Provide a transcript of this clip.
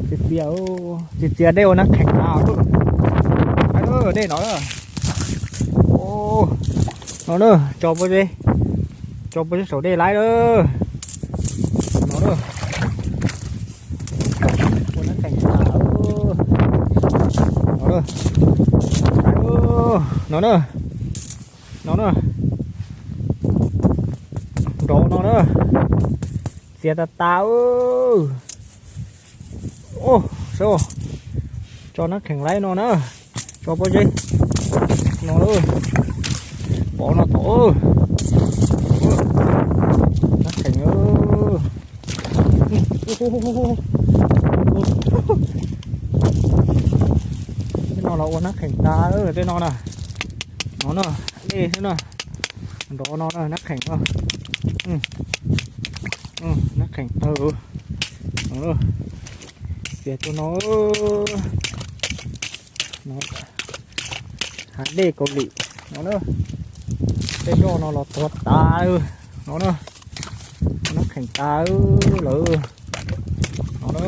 Txias txias, txias txias dej ua nab kheem tas. Dej no. No na, tso puag zeb, tso puag zeb saum dej laib na. No na, ua nab kheem tas. No na, no na, no na, nrov no na, txias tas tas. Ua, saib, tso nab kheem laib no na, tso pob zeb no, pov no tom, nab kheem. Tej no los ua nab kheem tas, tej no na, no na, dej xwb na, nrov no na, nab kheem no, nab kheem tawg. Txias tuaj no, hav dej Kaus Lim no na, tej zoj no los tuag tas no na, nab kheem tas lawm no na.